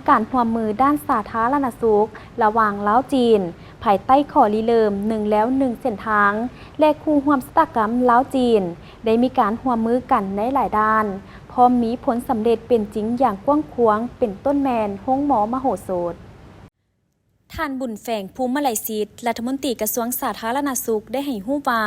ການຮ່ວມມືດ້ານສາທາລະນະສຸກລະຫວ່າງລາວ-ຈີນ ພາຍໃຕ້ຂໍ້ລິເລີ່ມ ໜຶ່ງແລວໜຶ່ງເສັ້ນທາງ ແລະ ຄູ່ຮ່ວມຊະຕາກຳລາວ-ຈີນ ໄດ້ມີການຮ່ວມມືກັນໃນຫຼາຍດ້ານ, ພ້ອມມີຜົນສຳເລັດເປັນຈິງຢ່າງກວ້າງຂວາງ, ເປັນຕົ້ນແມ່ນໂຮງໝໍມະໂຫສົດ. ທ່ານ ບຸນແຝງ ພູມມະໄລສິດ ລັດຖະມົນຕີກະຊວງສາທາລະນະສຸກ ໄດ້ໃຫ້ຮູ້ວ່າ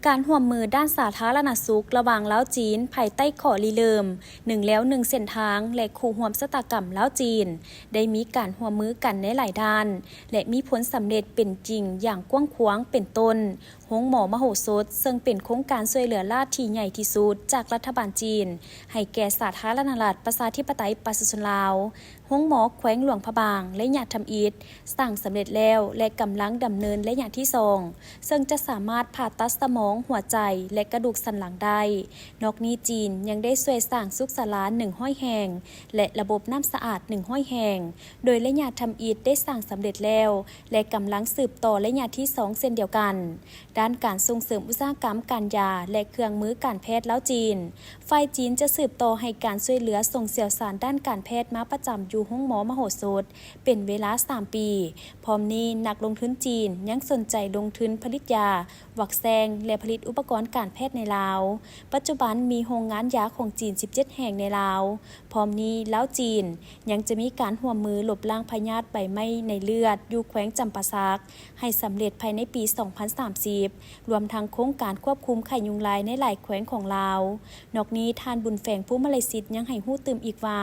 ການຮ່ວມມືດ້ານສາທາລະນະສຸກລະຫວ່າງລາວ-ຈີນ ພາຍໃຕ້ຂໍ້ລິເລີ່ມ ໜຶ່ງແລວໜຶ່ງເສັ້ນທາງ ແລະ ຄູ່ຮ່ວມຊະຕາກຳລາວ-ຈີນ ໄດ້ມີການຮ່ວມມືກັນໃນຫຼາຍດ້ານ ແລະ ມີຜົນສຳເລັດເປັນຈິງຢ່າງກວ້າງຂວາງ ເປັນຕົ້ນ ໂຮງໝໍມະໂຫສົດ ເຊິ່ງເປັນໂຄງການຊ່ວຍເຫຼືອລາດທີ່ໃຫຍ່ທີ່ສຸດຈາກລັດຖະບານຈີນ ໃຫ້ແກ່ສາທາລະນະລັດ ປະຊາທິປະໄຕ ປະຊາຊົນລາວ. ໂຮງໝໍແຂວງຫຼວງພະບາງ ໄລຍະທຳອິດ ສ້າງສຳເລັດແລ້ວ ແລະ ກຳລັງດຳເນີນໄລຍະທີສອງ ເຊິ່ງຈະສາມາດຜ່າຕັດສະໝອງ, ຫົວໃຈ ແລະ ກະດູກສັນຫຼັງໄດ້. ນອກນີ້ ຈີນຍັງໄດ້ຊ່ວຍສ້າງສຸກສາລາໜຶ່ງຮ້ອຍແຫ່ງ ແລະ ລະບົບນ້ຳສະອາດໜຶ່ງຮ້ອຍແຫ່ງ ໂດຍໄລຍະທຳອິດໄດ້ສ້າງສຳເລັດແລ້ວ ແລະ ກຳລັງສືບຕໍ່ໄລຍະທີສອງເຊັ່ນດຽວກັນ. ດ້ານການສົ່ງເສີມອຸດສາຫະກຳການຢາ ແລະ ເຄື່ອງມືການແພດລາວ-ຈີນ, ຝ່າຍຈີນຈະສືບຕໍ່ໃຫ້ການຊ່ວຍເຫຼືອສົ່ງຊ່ຽວຊານດ້ານການແພດມາປະຈຳຢູ່ໂຮງໝໍມະໂຫສົດເປັນເວລາສາມປີ. ພ້ອມນີ້ ນັກລົງທຶນຈີນຍັງສົນໃຈລົງທຶນຜະລິດຢາ, ວັກແຊງ ແລະ ຜະລິດອຸປະກອນການແພດໃນລາວ. ປັດຈຸບັນມີໂຮງງານຢາຂອງຈີນສິບເຈັດແຫ່ງໃນລາວ. ພ້ອມນີ້ ລາວ-ຈີນ ຍັງຈະມີການຮ່ວມມືລົບລ້າງພະຍາດໃບໄໝ້ໃນເລືອດຢູ່ແຂວງຈຳປາສັກ ໃຫ້ສຳເລັດພາຍໃນປີສອງພັນສາມສິບ ລວມທັງໂຄງການຄວບຄຸມໄຂ້ຍຸງລາຍໃນຫຼາຍແຂວງຂອງລາວ. ນອກນີ້ ທ່ານ ບຸນແຝງ ພູມມະໄລສິດ ຍັງໃຫ້ຮູ້ຕື່ມອີກວ່າ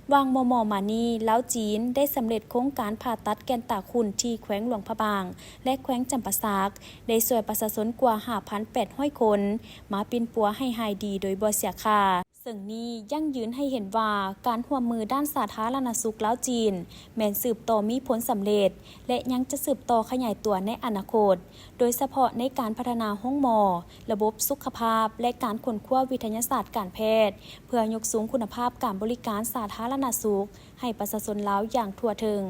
ຫວ່າງມໍ່ໆມານີ້ ລາວ-ຈີນ ໄດ້ສຳເລັດໂຄງການຜ່າຕັດແກ່ນຕາຂຸ້ນທີ່ແຂວງຫຼວງພະບາງ ແລະ ແຂວງຈຳປາສັກ ໄດ້ຊ່ວຍປະຊາຊົນກວ່າຫ້າພັນແປດຮ້ອຍຄົນ ມາປິ່ນປົວໃຫ້ຫາຍດີໂດຍບໍ່ເສຍຄ່າ. ເຊິ່ງນີ້ຢັ້ງຢືນໃຫ້ເຫັນວ່າ ການຮ່ວມມືດ້ານສາທາລະນະສຸກລາວ-ຈີນ ແມ່ນສືບຕໍ່ມີຜົນສຳເລັດ ແລະ ຍັງຈະສືບຕໍ່ຂະຫຍາຍຕົວໃນອະນາຄົດ, ໂດຍສະເພາະໃນການພັດທະນາໂຮງໝໍ, ລະບົບສຸຂະພາບ ແລະ ການຄົ້ນຄວ້າວິທະຍາສາດການແພດ ເພື່ອຍົກສູງຄຸນນະພາບການບໍລິການສາທາລະນະສຸກໃຫ້ປະຊາຊົນລາວຢ່າງທົ່ວເຖິງ.